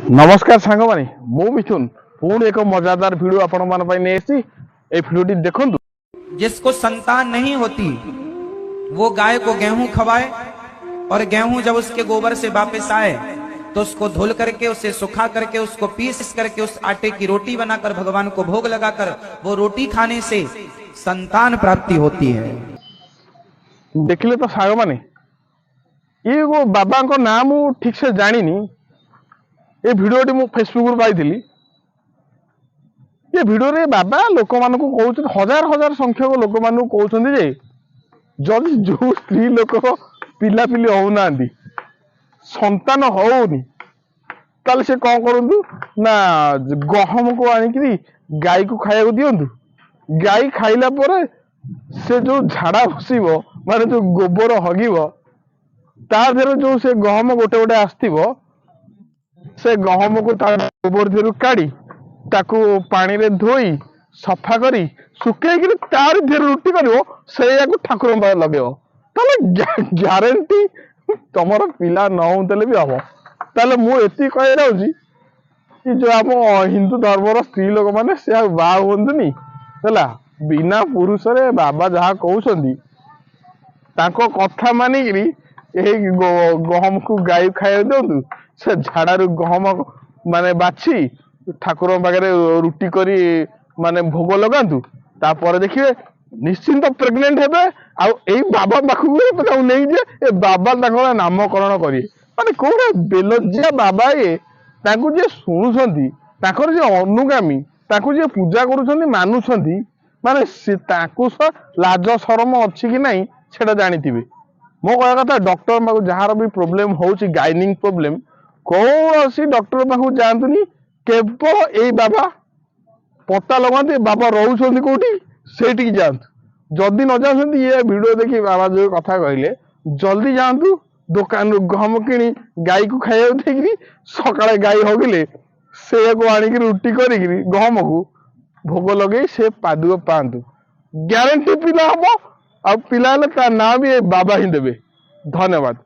ନମସ୍କାର ସାଙ୍ଗମାନେ, ମୁଁ ମିଥୁନ ପୁଣି ଏକ ମଜାଦାର ଭିଡ଼ିଓ ଆପଣମାନଙ୍କ ପାଇଁ ନେଇ ଆସିଛି। ଏଇ ଭିଡ଼ିଓଟି ଦେଖନ୍ତୁ। जिसको संतान नहीं होती, वो गाय को गेहूं खवाए और गेहूं जब उसके गोबर से वापस आए तो उसको धुल करके, उसे सुखा करके, उसको पीस करके, उस आटे की रोटी बनाकर भगवान को भोग लगाकर वो रोटी खाने से संतान प्राप्ति होती है। ଦେଖିଲେ ତ ସାଙ୍ଗମାନେ, ଇଏ ଗୋ ବାବାଙ୍କ ନାଁ ମୁଁ ଠିକ ସେ ଜାଣିନି। ଏ ଭିଡ଼ିଓଟି ମୁଁ ଫେସବୁକରୁ ପାଇଥିଲି। ଏ ଭିଡ଼ିଓରେ ବାବା ଲୋକମାନଙ୍କୁ କହୁଛନ୍ତି, ହଜାର ହଜାର ସଂଖ୍ୟକ ଲୋକମାନଙ୍କୁ କହୁଛନ୍ତି ଯେ ଯଦି ଯୋଉ ସ୍ତ୍ରୀ ଲୋକ ପିଲାପିଲି ହଉନାହାନ୍ତି, ସନ୍ତାନ ହଉନି, ତାହେଲେ ସେ କଣ କରନ୍ତୁ ନା ଗହମକୁ ଆଣିକିରି ଗାଈକୁ ଖାଇବାକୁ ଦିଅନ୍ତୁ। ଗାଈ ଖାଇଲା ପରେ ସେ ଯୋଉ ଝାଡା ବସିବ, ମାନେ ଯୋଉ ଗୋବର ହଗିବ, ତା ଦେହରେ ଯୋଉ ସେ ଗହମ ଗୋଟେ ଗୋଟେ ଆସିଥିବ, ସେ ଗହମକୁ ତା ଗୋବର ଦେହରୁ କାଢି, ତାକୁ ପାଣିରେ ଧୋଇ, ସଫା କରି, ଶୁଖେଇକିରି ତାରି ଦେହରେ ରୁଟି କରିବ, ସେଇଆକୁ ଠାକୁରଙ୍କ ପାଖରେ ଲଗେଇବ, ତାହେଲେ ଗ୍ୟାରେଣ୍ଟି ତମର ପିଲା ନ ହଉଥିଲେ ବି ହବ। ତାହେଲେ ମୁଁ ଏତିକି କହିବାକୁ ଯାଉଛି କି ଯୋଉ ଆମ ହିନ୍ଦୁ ଧର୍ମର ସ୍ତ୍ରୀ ଲୋକମାନେ, ସେ ଆଉ ବାହା ହୁଅନ୍ତୁନି, ହେଲା। ବିନା ପୁରୁଷରେ ବାବା ଯାହା କହୁଛନ୍ତି, ତାଙ୍କ କଥା ମାନିକିରି ଏଇ ଗହମକୁ ଗାଈ ଖାଇବାକୁ ଦିଅନ୍ତୁ। ସେ ଝାଡାରୁ ଗହମ ମାନେ ବାଛି ଠାକୁରଙ୍କ ପାଖରେ ରୁଟି କରି ମାନେ ଭୋଗ ଲଗାନ୍ତୁ। ତାପରେ ଦେଖିବେ ନିଶ୍ଚିନ୍ତ ପ୍ରେଗନେଣ୍ଟ ହେବେ। ଆଉ ଏଇ ବାବା ପାଖକୁ ତାକୁ ନେଇଯିବେ, ଏ ବାବା ତାଙ୍କର ନାମକରଣ କରିବେ। ମାନେ କୋଉଟା ବେଲଜ୍ଜା ବାବା ଇଏ! ତାଙ୍କୁ ଯିଏ ଶୁଣୁଛନ୍ତି, ତାଙ୍କର ଯିଏ ଅନୁଗାମୀ, ତାଙ୍କୁ ଯିଏ ପୂଜା କରୁଛନ୍ତି, ମାନୁଛନ୍ତି, ମାନେ ସେ ତାଙ୍କୁ ସହ ଲାଜ ସରମ ଅଛି କି ନାହିଁ ସେଟା ଜାଣିଥିବେ। ମୋ କହିବା କଥା, ଡକ୍ଟର ପାଖକୁ ଯାହାର ବି ପ୍ରୋବ୍ଲେମ ହଉଛି, ଗାଇନିଂ ପ୍ରୋବ୍ଲେମ, କୌଣସି ଡକ୍ଟର ପାଖକୁ ଯାଆନ୍ତୁନି। କେବଳ ଏଇ ବାବା ପତା ଲଗାନ୍ତି, ଏ ବାବା ରହୁଛନ୍ତି କୋଉଠି, ସେଇଠିକି ଯାଆନ୍ତୁ। ଯଦି ନ ଯାଉଛନ୍ତି, ଇଏ ଭିଡିଓ ଦେଖି ବାବା ଯୋଉ କଥା କହିଲେ, ଜଲ୍ଦି ଯାଆନ୍ତୁ, ଦୋକାନରୁ ଗହମ କିଣି ଗାଈକୁ ଖାଇବାକୁ ଦେଇକିରି, ସକାଳେ ଗାଈ ହଗିଲେ ସେଇଆକୁ ଆଣିକି ରୁଟି କରିକିରି ଗହମକୁ ଭୋଗ ଲଗେଇ ସେ ପାଦୁକ ପାଆନ୍ତୁ। ଗ୍ୟାରେଣ୍ଟି ପିଲା ହବ। ଆଉ ପିଲା ହେଲେ ତା ନାଁ ବି ଏ ବାବା ହିଁ ଦେବେ। ଧନ୍ୟବାଦ।